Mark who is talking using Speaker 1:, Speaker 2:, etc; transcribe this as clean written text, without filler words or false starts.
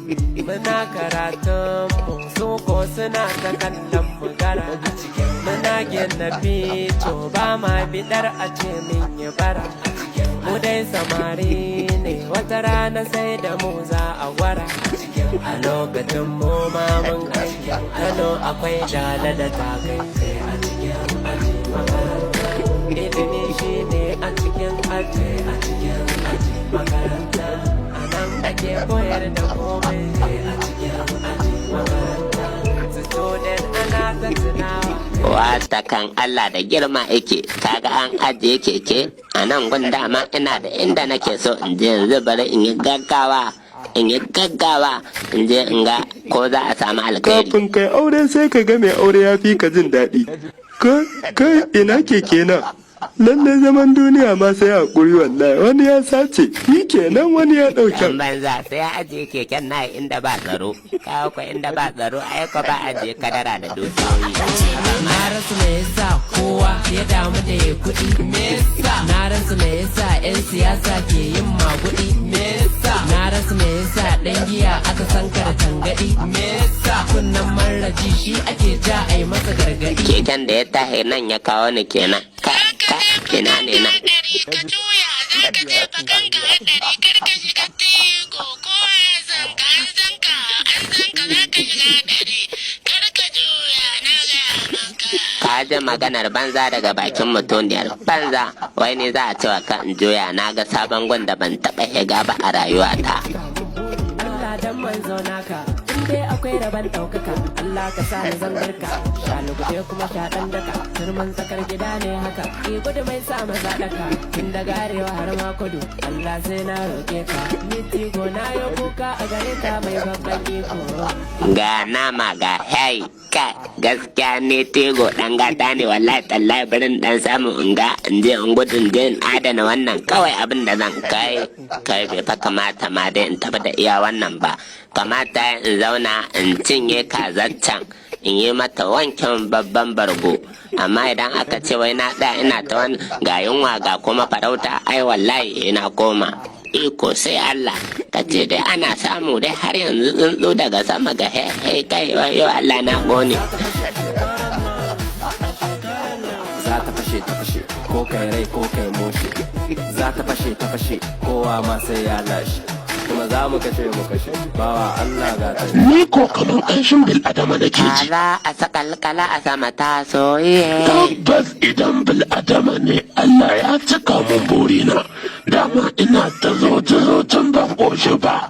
Speaker 1: Muna karatun mu, su ko suna ta kallon mu gara. Muna gina fito, ba ma bidar a ce min yi bara. Mu dai samari ne, wata rana sai da mu za a gwara. A lokacin mu ma mun kai Kano, akwai dala da takai a cikin aji makaranta. Ilimi shine a cikin aji, a cikin aji makaranta. A nan ake koyar da komai a cikin aji makaranta. Student ana ta tunawa.
Speaker 2: Wata kan Allah da girma yake, kaga an ajiye keke a nan gun. Dama ina da inda nake so in je yanzu. Bari in yi gaggawa, in yi gaggawa in je in ga ko za a samu alkhairi.
Speaker 3: Kafin kai aure, sai ka ga mai aure ya fi ka jin daɗi. Kai, kai, ina keke na? Lallai zaman duniya ma sai hakuri wallahi. Wani ya sace shi kenan, wani ya ɗauke.
Speaker 2: Dan banza, sai ya ajiye keken na inda ba tsaro. Kawo ko inda ba tsaro, ai ko ba ajiye kadara da dukiyoyi.
Speaker 1: Na rasa me yasa kowa ya damu da ya kuɗi. Me yasa? Na rasa me yasa 'yan siyasa ke yin maguɗi. Me yasa? Na rasa me yasa ɗan giya aka san ka da tangadi. Me yasa kunnan maraji shi ake ja a yi masa gargaɗi?
Speaker 2: Keken da ya tahi nan ya kawo ni kenan. Ka ka, ina ne nan?
Speaker 4: Ka juya, za ka jefa kanka haɗari. Kar ka shiga Tigo, kowa ya san ka, an san ka, an san ka, za ka shiga haɗari. Kar ka juya, na gaya maka.
Speaker 2: Ka ji maganar banza daga bakin mutuniyar banza. Wai ne za a cewa kan in juya? Na ga sabon gun da ban taɓa shiga ba a rayuwata.
Speaker 1: Allah dan manzo naka, in dai akwai rabon ɗaukaka, Allah ka sa ni zangarka. Sha lugude kuma sha ɗan daka, turmin tsakar gida ne haka. I gudu mai sa maza daka, tun daga arewa har ma kudu. Allah sai na roƙe ka, ni Tigo na yo kuka a gare ka, mai babban iko.
Speaker 2: Ga nama, ga hey, ka gaskiya ne Tego dan gata ne wallahi tallahi. Barin dan samu in ga in je in gudu, in je in adana wannan kawai abin da zan kai. Kai, bai fa kamata ma dai in tafi da iya wannan ba. Kamata in zauna in cinye kazar can, in yi mata wankin babban bargo. Amma idan aka ce wai na tsaya ina ta wani ga yunwa ga kuma farauta, ai wallahi ina koma. Iko sai Allah. Ka ce dai ana samu dai har yanzu tsuntsu daga sama ga he kai. Wayo Allah, na gone.
Speaker 1: Za ta fashe, ta fashe, ko kai rai ko kai moshi. Za ta fashe, ta fashe, kowa ma sai ya lashe. Kuma za mu kashe, mu kashe bawa Allah ga ta.
Speaker 5: Ni ko kaman ƙanshin bil adama nake ji.
Speaker 2: Kaza a sakalkala a sama ta soye.
Speaker 5: Tabbas idan bil adama ne, Allah ya cika mun burina. Dama ina ta zo ta zo tun ban ƙoshi ba.